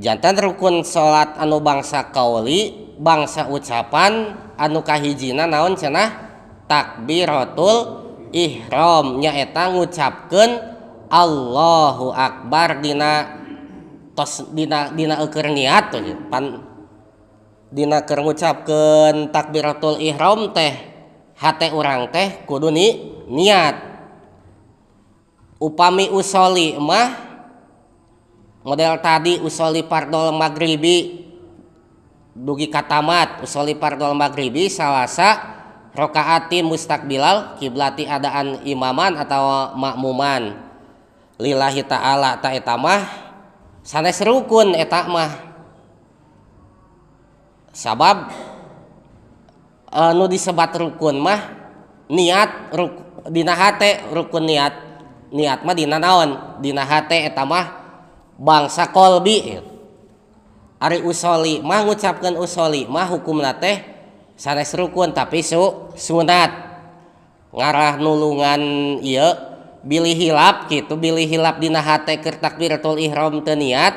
Janten rukun salat anu bangsa kauli bangsa ucapan anu kahijina naon cenah takbiratul ihram nyaeta ngucapkeun Allahu akbar dina tos dina dina eukeun niat tuh pan dina keur ngucapkeun takbiratul ihram teh hate urang teh kudu ni niat. Upami usoli mah model tadi usoli fardol magribi dugi katamat usoli fardol magribi salasa rakaati mustaqbilal kiblati adaan imaman atau makmuman lillahi ta'ala ta eta mah sanes rukun eta mah sabab nu disebat rukun mah niat dina hate rukun niat niat mah dina naon dina hate eta mah bangsa kolbi. Ari usoli mah ngucapkeun usoli mah hukumna teh sanes rukun tapi sunat ngarah nulungan ieu bilih hilap kitu bilih hilap dina hate keur takbiratul ihram teu niat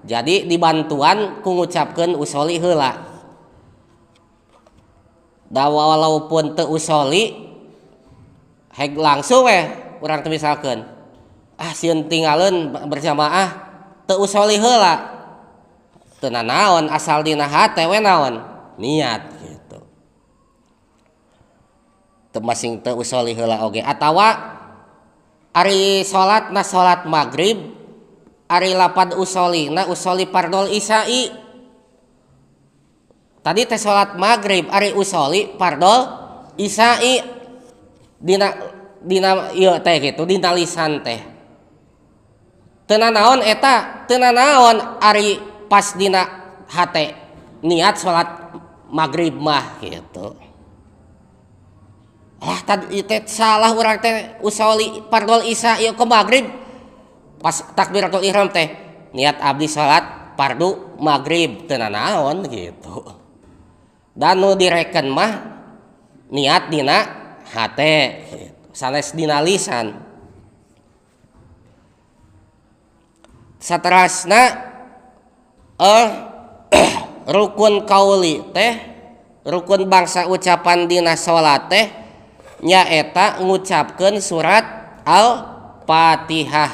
jadi dibantuan ku ngucapkeun usoli heula. Da walaupun teu usoli heg langsung we urang teh misalkeun ah sieun tinggalin berjamaah teu usoli heula teu nanaon asal dina hate we naon niat gitu. Teu masing teu usoli heula oge atawa ari salat na salat magrib ari lapad usoli na usoli fardol isya'i tadi teh salat magrib ari usoli fardol isya'i dina dina ieu teh kitu dina lisan teh teu nanaon eta teu nanaon ari pas dina hate niat salat magrib mah gitu. Ah tadi teh salah urang teh usoli fardol isya ieu ke magrib pas takbiratul ihram teh niat abdi salat fardu magrib teu nanaon gitu. Dan nu direken mah niat dina hate gitu. Sanes dina lisan. Saterasna rukun kauli teh rukun bangsa ucapan dina salat teh nyaeta ngucapkeun surat Al-Fatihah.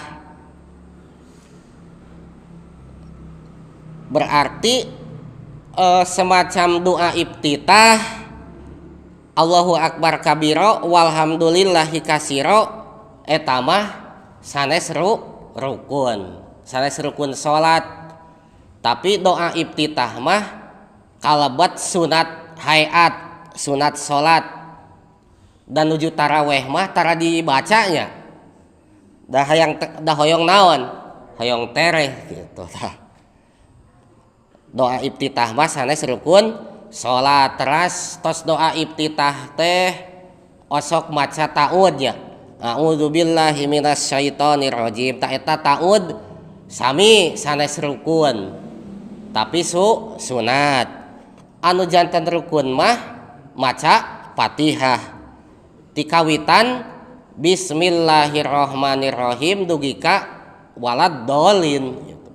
Berarti semacam doa iftitah Allahu akbar kabiro walhamdulillahi kasiro eta mah sanes rukun sanes rukun salat. Tapi doa iftitah mah kalebet sunat hayat sunat salat. Dan nuju taraweh mah tara dibacanya dah hayang dah hoyong naon hoyong tereh gitu tah. Doa iftitah mah sanes rukun salat. Teras tos doa iftitah teh osok maca ta'ud nya a'udzubillahi minasyaitonirrajim ta eta ta'ud sami sanes rukun tapi sunat. Anu janten rukun mah maca Fatihah tikawitan bismillahirrahmanirrahim dugi ka waladdallin gitu.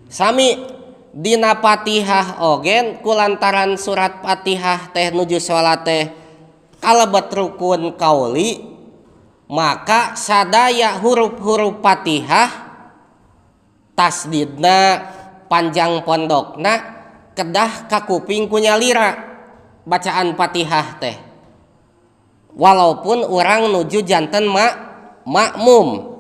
Sami dina Fatihah ogen kulantaran surat Fatihah teh nuju salat teh kalebet rukun kauli maka sadaya huruf-huruf Fatihah tasdidna panjang pondokna kedah kakuping ku nyalira bacaan Fatihah teh walaupun orang nuju janten makmum.